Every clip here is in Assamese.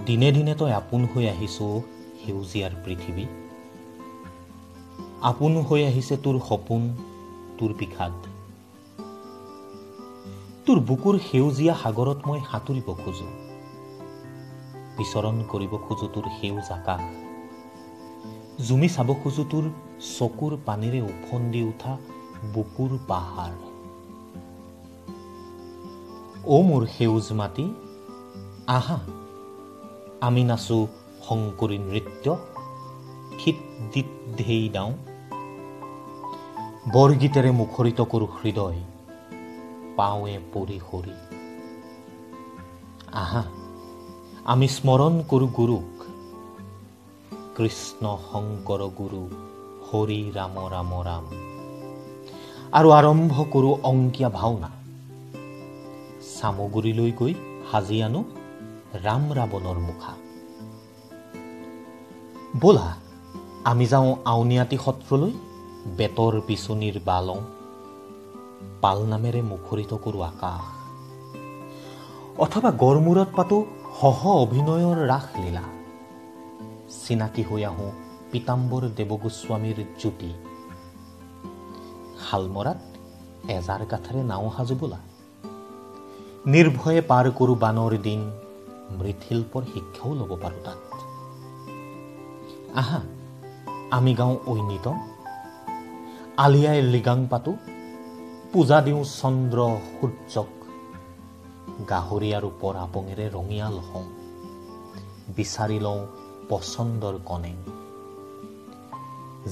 দিনে দিনে তই আপোন হৈ আহিছ সেউজীয়াৰ পৃথিৱী। আপোন হৈ আহিছে তোৰ সপোন, তোৰ বিষাদ। তোৰ বুকুৰ সেউজীয়া সাগৰত মই সাঁতুৰিব খোজো, বিচৰণ কৰিব খোজো তোৰ সেউজ আকাশ, জুমি চাব খোজো তোৰ চকুৰ পানীৰে ওফন্দি উঠা বুকুৰ পাহাৰ। অ মোৰ সেউজ মাটি, আহা আমি নাচো শংকৰী নৃত্য, খিত দিত ধেই দাওঁ, বৰগীতেৰে মুখৰিত কৰোঁ হৃদয়, পাওঁৱে পৰি সৰি। আহা আমি স্মৰণ কৰোঁ গুৰুক, কৃষ্ণ শংকৰ গুৰু হৰি ৰাম ৰাম ৰাম, আৰু আৰম্ভ কৰোঁ অংকীয়া ভাওনা। চামগুৰিলৈ গৈ সাজি আনো ৰাম ৰাৱণৰ মুখা। ব'লা আমি যাওঁ আউনীআটী সত্ৰলৈ, বেতৰ বিচনীৰ বা লওঁ, পালনামেৰে মুখৰিত কৰোঁ আকাশ, অথবা গড়মূৰত পাতো সহ অভিনয়ৰ ৰাসলীলা। চিনাকি হৈ আহোঁ পীতাম্বৰ দেৱগোস্বামীৰ জ্যোতি। শালমৰাত এজাৰ কাঠেৰে নাও সাজো বোলা, নিৰ্ভয়ে পাৰ কৰোঁ বানৰ দিন, মৃৎশিল্পৰ শিক্ষাও ল'ব পাৰোঁ তাত। আহা আমি গাওঁ ঐনিতম, আলিয়াই লৃগাং পাতো, পূজা দিওঁ চন্দ্ৰ সূৰ্যক, গাহৰি আৰু পৰাপঙেৰে ৰঙিয়াল হওঁ, বিচাৰি লওঁ পচন্দৰ কণে।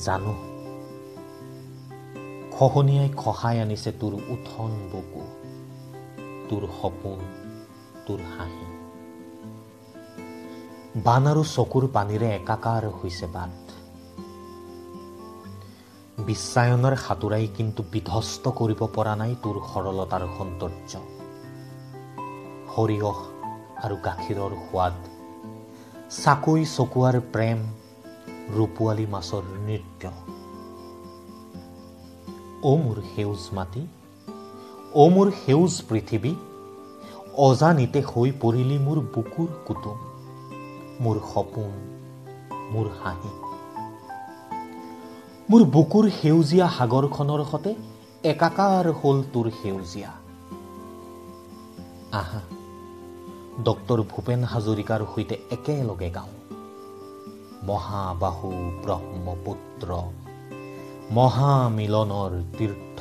জানো খহনীয়াই খহাই আনিছে তোৰ উঠন বুকু, তোৰ সপোন, তোৰ হাঁহি। বান আৰু চকুৰ পানীৰে একাকাৰ হৈছে বাট। বিশ্বায়নৰ সাঁতোৰাই কিন্তু বিধ্বস্ত কৰিব পৰা নাই তোৰ সৰলতাৰ সৌন্দৰ্য। সৰিয়হ আৰু গাখীৰৰ সোৱাদ, চাকৈ চকুৱাৰ প্ৰেম, ৰূপোৱালী মাছৰ নৃত্য। অ মোৰ সেউজ মাটি, অ মোৰ সেউজ পৃথিৱী, অজানিতে হৈ পৰিলি মোৰ বুকুৰ কুটুম, মোৰ সপোন, মোৰ হাঁহি। মোৰ বুকুৰ সেউজীয়া সাগৰখনৰ সতে একাকাৰ হ'ল তোৰ সেউজীয়া। আহা ডক্টৰ ভূপেন হাজৰিকাৰ সৈতে একেলগে গাওঁ, মহাবাহু ব্ৰহ্মপুত্ৰ মহামিলনৰ তীৰ্থ।